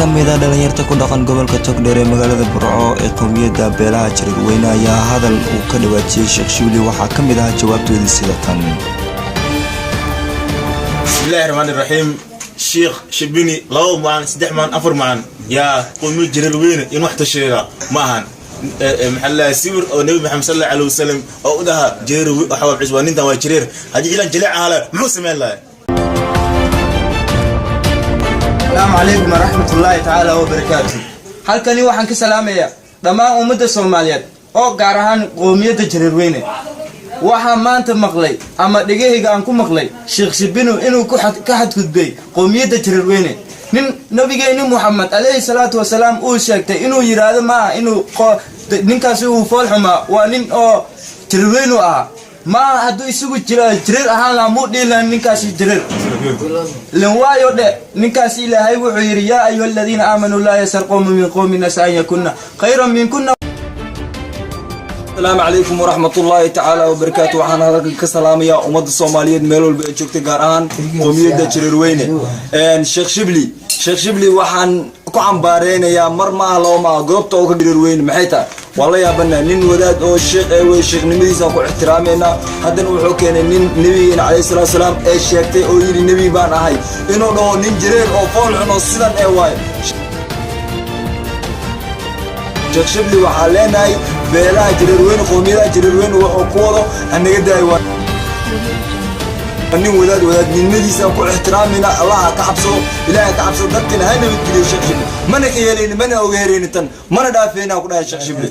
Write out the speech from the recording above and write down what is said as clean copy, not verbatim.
Ka mid a dhalinyarta ku dhaqan gobolka Togdheer ee magaalada Burco ee qowmiyadda beelaha Jareerweyne ayaa hadal uu ka dhawaajiyey Sheekh Shibli. Waxaa ka mid ahaa jawaabtoodii sida tan. Bismillahi raxmaani raxiim. Sheekh Shibini 2 maalin, 3 maalin, 4 maalin yaa qowmiyad Jareerweyne in wax tasheega ma ahan. Maxaa la sawir oo Nabi Maxamed sal allahu alayhi wasalam oo u dhahaa jareer waxa waa nintan waa jareer. Haddii ilan jaleec ahaa muxuu samayn lahay? Asalaamu calaykum waraxmatullaahi tacaala wabarakaatu. Halkani waxaan ka salaamayaa dhammaan ummadda Soomaaliyeed oo gaar ahaan qoomiyadda Jareerweyne. Waxaa maanta maqlay ama dhegahayga aan ku maqlay Sheekh Shibinu inuu ka xadgudbay qoomiyadda Jareerweyne. Nin Nabigeenni Muxamed calayhi salaatu wasalaam uu sheegtay inuu yidhaahdo maaha inuu ninkaasi uu fool xumaa, waa nin oo Jareerweynu ahaa maaha. Hadduu isagu jareer ahaan lahaa, muu dhihi lahaa ninkaasi jareer lan waayo dhe. Ninkaasi Ilaahay wuxuu yidhi: "Yaa ayuha aladiina aamanuu laa yaskhar qowmun min qowmin asaa an yakuna khayran minkuna." Asalaamu calaykum waraxmatullaahi tacaala wabarakaatu. Waxaan halkan ka salaamayaa ummadda Soomaaliyeed meel walba ay joogtay, gaar ahaan qowmiyadda Jareerweyne. Sheekh Shibli, Sheekh Shibli waxaan ku cambaareynayaa mar maaha, laba maaha, goobta oo ka Jareerweyne. Maxay tahay? Waan la yaabanaa. Nin wadaad oo sheekh ee wey, sheekhnimadiisa ku ixtiraameynaa. Haddana wuxuu keenay nin Nabigeena calayhi salaatu salaam ee sheegtay oo yidhi nebi baan ahay, inuu dhaho nin jareer oo fool xun oo sidan ee waayo. Sheekh Shibli waxaa leenahay beelaha Jareerweyne, qowmiyadaha Jareerweyne wuxuu ku wado hanaga daayo. Waa nin wadaad, wadaadnimadiisa ku ixtiraamayna. Allaha ka cabsado, Ilaaha ka cabsado, dadkana ha nabadgeliyo. Sheekh Shibli mana ka yeelayni, mana oga herayni tan, mana dhaafayna ku dhahay Sheekh Shibli.